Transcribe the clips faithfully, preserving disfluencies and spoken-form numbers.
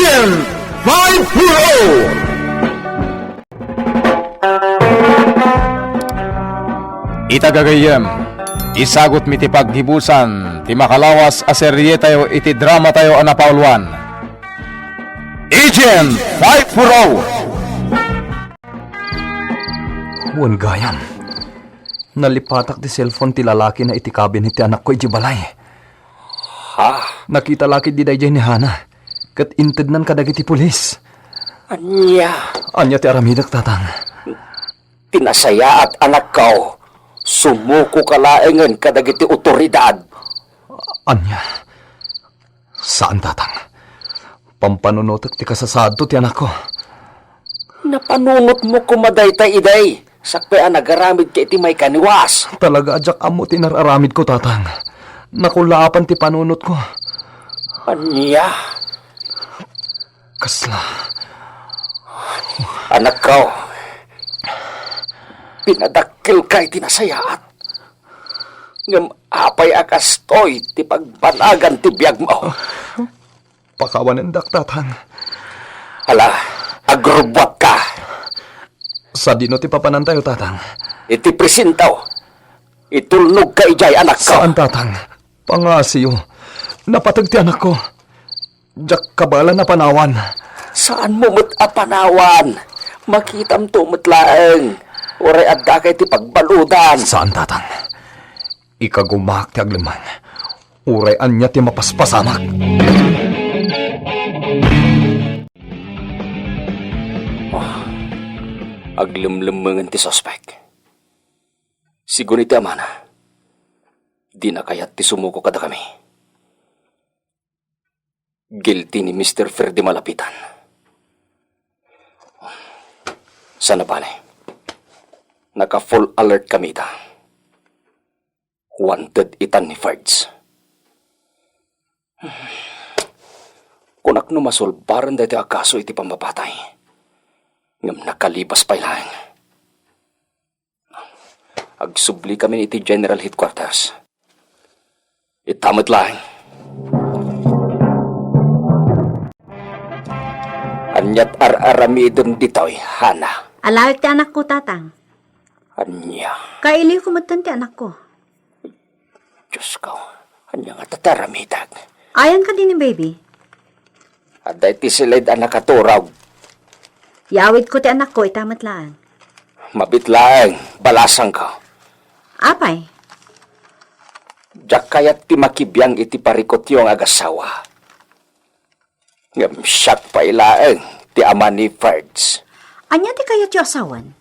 Agent five four oh. Ita gagayyem, isagutmi ti paggibusan ti makalawas a serietayo iti dramatayo a napauluan, Agent five four oh. Wen gayam, nalipatak ti cellphone ti lalakina iti cabinet ti anakko iti balay. Ha? Nakita la ketdi daydiay ni Hana, ket intednan kadagiti pulis. Ania? Ania ti aramidek, Tatang? Ti nasayaat, anakko, sumuko ka laengen kadagiti otoridad. Ania? Saan, Tatang. Pampanunotek ti kasasaadto ti anakko. Napanunotmo koma dayta idi, sakbay a nagaramidka iti maikaniwas. Talaga a diak ammo ti inar-aramidko, Tatang. Nakullaapan ti panunotko. Ania? Kasla. Anakko, pinadakkelka iti nasayaat. Ngem apay a kastoy ti pagbanagan ti biagmo? Pakawanendak, Tatang. Ala, agrubbuatka. Sadino ti papanantayo, Tatang? Iti presinto, itulnogka idiay, anakko. Saan, Tatang. Pangngasiyo. Napateg ti anakko. Diak kabaelan a panawan. Saanmo met a panawan. Makitamto met laeng. Uray addaka iti pagbaludan. Saan, Tatang. Ikagumaak ti aglemmeng. Uray ania ti mapaspasamak. Ah, aglemlemmengen ti suspek. Sigun iti amana, dina kayat ti sumuko kadakami. Guilty ni Mister Ferdy Malapitan. Sana bale, naka-full alert kami ita. Wanted itan ni Ferds. Kunak no masolbaren daytoy a kaso iti pammapatay. Ngem nakalibas pay laeng. Agsubli kami iti General Headquarters. Ita met laeng. Aniat ar-aramidem ditoy, Hana? Alaek ti anakko, Tatang. Ania? Kailiwko metten ti anakko. Diosko, ania nga tataramidak? Ayan kadi ni baby? Adda iti siled a nakaturog. Yawidko ti anakko, ita met laeng. Mabit laeng, balasangko. Apay? Diak kayat ti makibiang iti parikutyo nga agassawa. Ngem siak pay laeng ti ama ni Ferds. Ania ti kayatyo a sawen?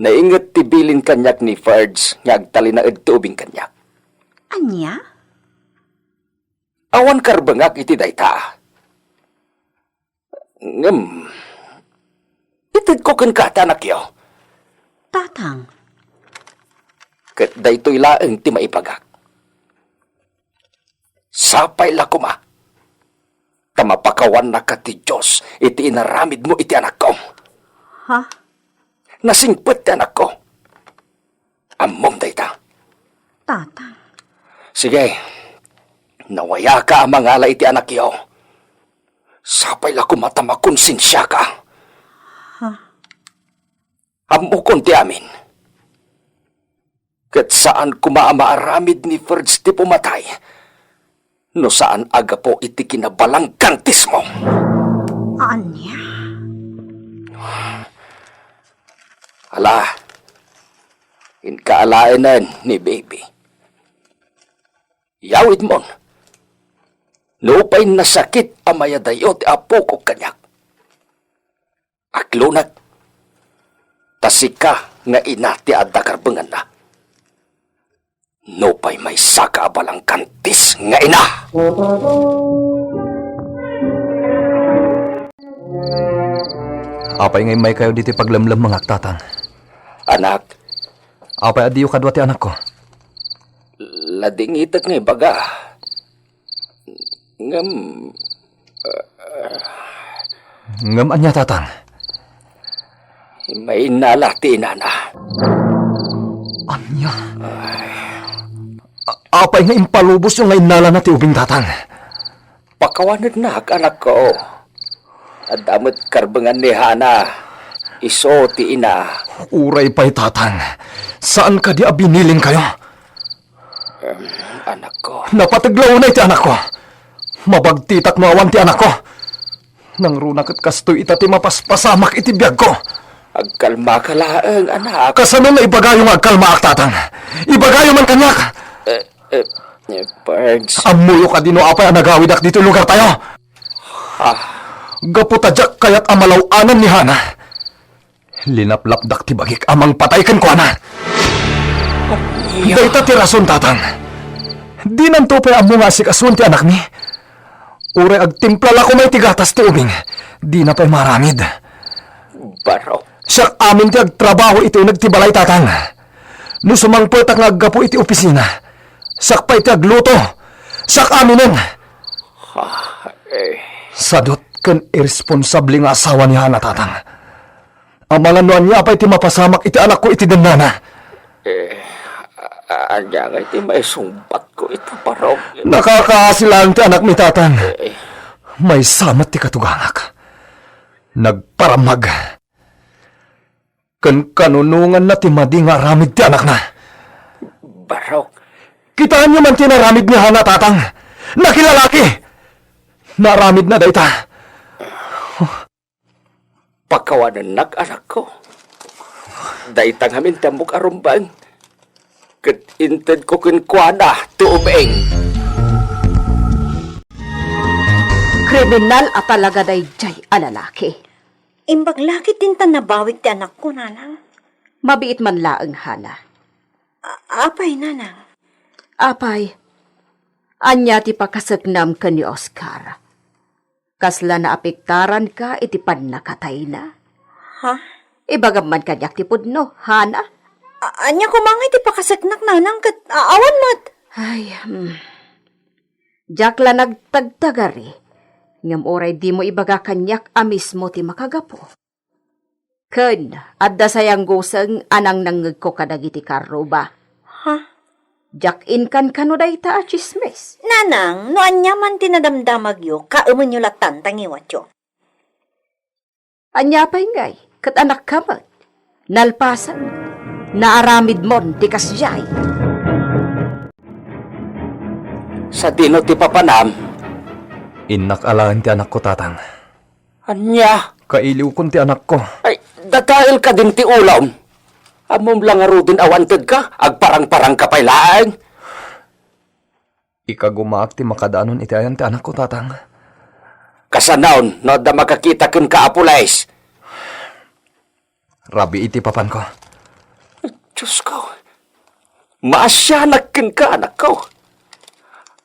Nainget ti bilin kaniak ni Ferds nga agtalinaed ti ubing kaniak. Ania? Awan karbengak iti dayta. Ngem, itedko kenka ti anakyo. Tatang. Ket daytoy laeng ti maibagak. Sapay la koma ta mapakawannaka ti Dios iti inaramidmo iti anakko. Ha? Nasingpet ti anakko. Ammom dayta. Tatang. Sige, nawayaka a mangala iti anakyo. Sapay la koma ta makonsensiaka. Ha? Ammokon ti amin. Ket saan koma a maaramid ni Ferds ti pumatay no saan a gapu iti kinabalangkantismo. Ania? Ala, inka alaenen ni baby. Yawidmon. Nupay nasakit a mayadayo ti apok kaniak, aklonek, ta sika nga ina ti adda karbenganna. Nupay maysaka a balangkantis nga ina. Apay nga immaykayo ditoy paglemlemmengak, Tatang? Anak. Apay a diyo kadua ti anakko? Ladingitek nga ibaga. Ngem, ngem ania, Tatang? Mainnala ti inana. Ania? A-, apay nga impalubosyo nga innalana ti ubing, Tatang? Pakawanennak, anakko. Adda met karbengan ni Hana. Isu ti ina. Uray pay, Tatang. Saan kadi a binilinkayo? Em, anakko. Napateg la unay ti anakko. Mabagtitak no awan ti anakko. Nangruna ket kastoy ita ti mapaspasamak iti biagko. Agkalmaka laeng, anak. Kasano nga ibagayo nga agkalmaak, Tatang? Ibagayo man kaniak. Eh, eh, eh, Pards. Ammoyo kadi no apay a nagawidak ditoy lugartayo? Ah. Gapu ta diak kayat a malaw-anan ni Hana, linaplapdak ti bagik a mangpatay kenkuana. Iya. Dayta ti rason, Tatang. Dinanto pay ammo nga asikasuon ti anakmi. Uray agtimpla la koma iti gatas ti ubing, dina pay maaramid. Barok. Siak amin ti agtrabaho iti uneg ti balay, Tatang. No sumangpetak nga aggapu iti opisina, siak pay ti agluto. Siak aminen. Ah, eh. Sadut ken irresponsable nga asawa ni Hana, Tatang. Amangan no ania pay ti mapasamak iti anakko iti dennana. Eh, a-, a-, ania ngay ti maisungbatko ita, Barok? Nakakaasi laeng ti anakmi, Tatang. Eh. Maysa met ti katugangak. Nagparamag. Ken kanunonganna ti madi nga aramid ti anakna. Barok. Kitaenyo man ti inaramid ni Hana, Tatang. Nakilalaki. Naaramidna dayta. Pakawanennak, anakko. Dayta ngamin ti ammok a rumbeng. Ket intedko kenkuana ti ubing. Kriminal a talaga daydiay a lalaki. Imbag la ket intan nabawik ti anakko, nanang. Mabiit man laeng, Hana. A-, apay, nanang? Apay, ania ti pakaseknam ken ni Oscar? Kasla naapektaranka iti pannakatayna? Ha? Ibagam man kaniak ti pudno, Hana? A-, ania koma ngay ti pakaseknak, nanang, ket a-, awan met? Ay, hmm. Diak la nagtagtagari, ngem uray dimo ibaga kaniak a mismo ti makagapu. Ken adda sayangguseng a nangnangngegko kadagiti karruba. Ha? Diak inkankano dayta a tsismis. Nanang, no ania man ti nadamdamagyo, kaemenyo lattan ta ngiwatyo. Ania pay ngay, ket anakka met. Nalpasen, naaramidmon ti kasdiay. Sadino ti papanam? Innak alaen ti anakko, Tatang. Ania? Kailiwkon ti anakko. Ay, datael kadin ti ulom. Ammom la ngaruden a wantedka, agparangparangka pay laeng. Ikagumaak ti makadanon iti ayan ti anakko, Tatang. Kasanon no adda makakita kenka a pulis? Rabii ti papanko. Diosko, maasianak kenka, anakko.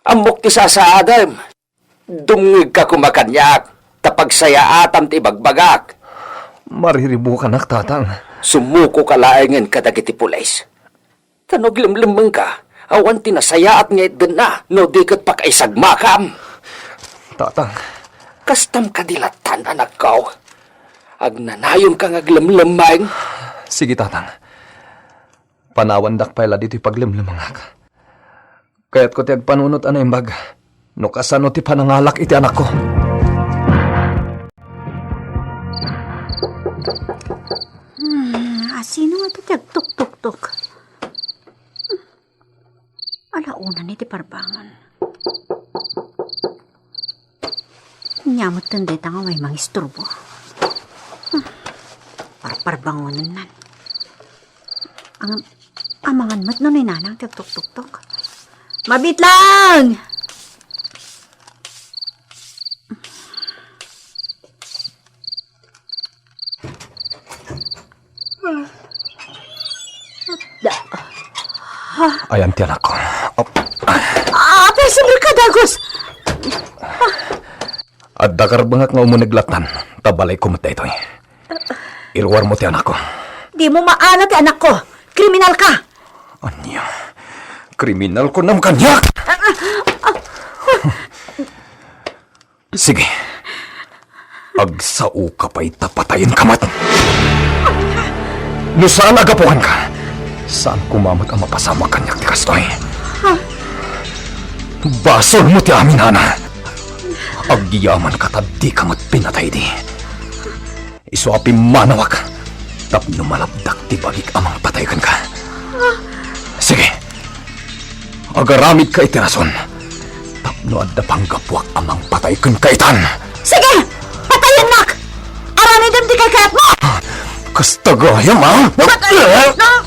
Ammok ti sasaadem. Dumngegka koma kaniak, ta pagsayaatam ti ibagbagak. Mariribukanak, Tatang. Sumukoka laengen kadagiti pulis. Ta no aglemlemmengka, awan ti nasayaat nga itdenna, no di ket pakaisagmakam. Tatang. Kastam kadi lattan, anakko. Agnanayonka nga aglemlemmeng. Sige, Tatang. Panawandak pay la ditoy paglemlemmengak. Kayatko ti agpanunot a naimbag no kasano ti panangalak iti anakko. Hmm, asino nga iti agtuktuktok? Hmm, ala una ni ti parbangon. Nia met dayta nga way mangisturbo. Hmm, parparbangonennan. Ang, amangan met no ni Nanang ti agtuktuktok. Mabiit lang! Da. Ayan ti anakko. Op. Ah, apay, sumrek ka, Dagos! Adda karbengak nga umuneg lattan, ta balayko met daytoy. Iruarmo ti anakko. Dimo maala ti anakko. Kriminalka. Ania? Kriminal kunam kaniak? Sige. Agsaoka pay ta patayenka met. No saan a gapuanka, saan koma met a mapasamak kaniak ti kastoy. Basolmo ti amin, Hana. Agyamanka ta dika met pinatay idi. Isu a pimmanawak tapno malapdak ti bagik a mangpatay kenka. Sige, agaramidka iti rason tapno adda panggapuak a mangpatay kenka itan. Sige! Patayennak! Aramidem ti kaykayatmo! Kasta gayam, a? Patayennak!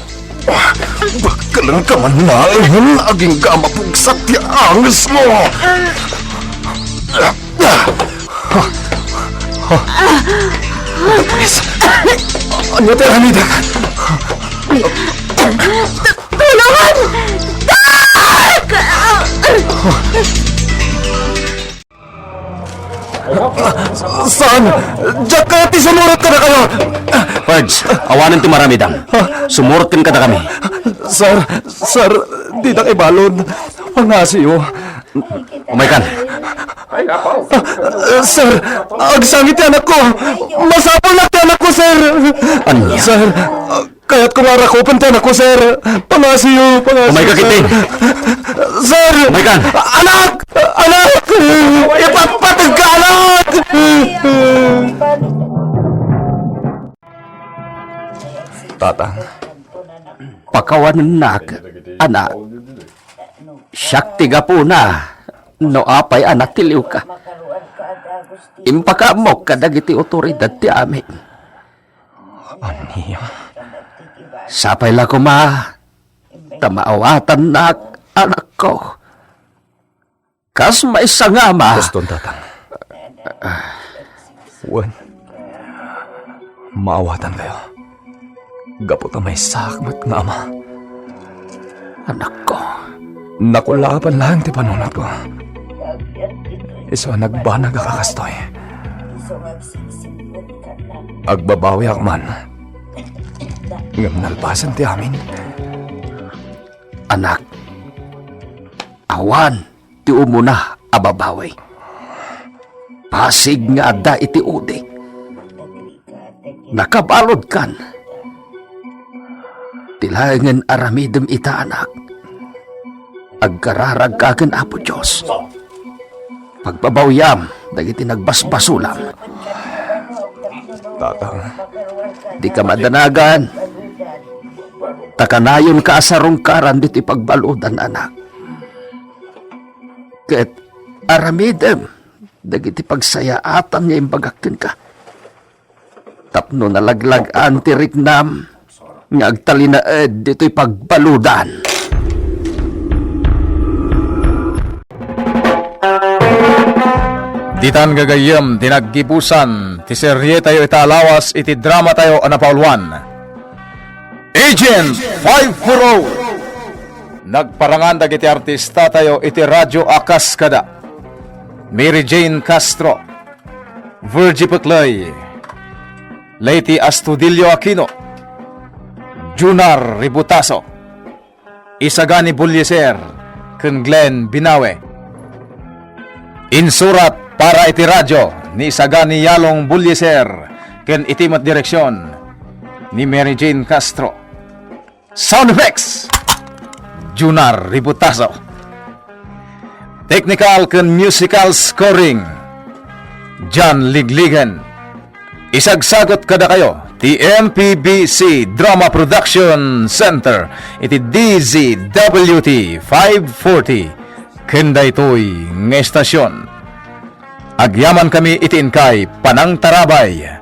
Bakkelenka man naen, agingga a mapugsat ti angesmo! Pulis! Ania ti aramidek? Tulongan! Dak! Saan? Diak kayat ti sumurot kadakayo! Ferds, awanen ti maramidam. Sumurot ken kadakami. Sir, sir, didak ibalud. Pangasiyo. Umaykan. Sir, agsangit ti anakko. Masapulnak ti anakko, sir. Ania? Sir, kayatko nga arakupen ti anakko, sir. Pangasiyo, pangasiyo, Umayka sir. Ketdi. Sir! Umaykan. Anak! Anak! Ipatpategka, anak! Tatang. Pakawanennak, anak. Siak ti gapuna no apay a natiliwka. Impakaammok kadagiti otoridad ti amin. Ania? Sapay la koma ta maawatannak, anakko. Kas maysa nga ama. Baston, Tatang. Wen, maawatankayo. Gapu ta maysaak met nga ama. Anakko. Nakulaapan laeng ti panunotko. Isu a nagbanag a kakastoy. Agbabawiak man. Ngem nalpasen ti amin. Anak, awan ti umuna a babawi. Pasig nga adda iti udi. Nakabaludkan. Ti laengen aramidem ita, anak. Agkararagka ken Apo Dios. Pagbabawiam dagiti nagbasbasolam. Tatang. Dika madanagan. Ta kanayonka a sarungkaran ditoy pagbaludan, anak. Ket aramidem dagiti pagsayaatan nga imbagak kenka. Tapno nalaglag-an ti riknam nga agtalinaed ditoy pagbaludan. Ditan gagayyem ti naggibusan ti serietayo ita a lawas iti dramatayo a napauluan, Agent five four oh. Nagparangan dagiti artistatayo iti radyo a kas kada Mary Jane Castro, Virgie Peclay, Leyte Astudillo Aquino, Junar Ributaso, Isagani Bullieser, ken Glenn Binawe. Insurat para iti radyo ni Isagani Yalong Bullieser ken iti met direksion ni Mary Jane Castro. Sound effects, Junar Ributaso. Technical ken musical scoring, John Ligligan. Isagsagut kadakayo ti M P B C Drama Production Center iti D Z W T five forty ken daytoy nga estasion. Agyamankami iti inkay panangtarabay.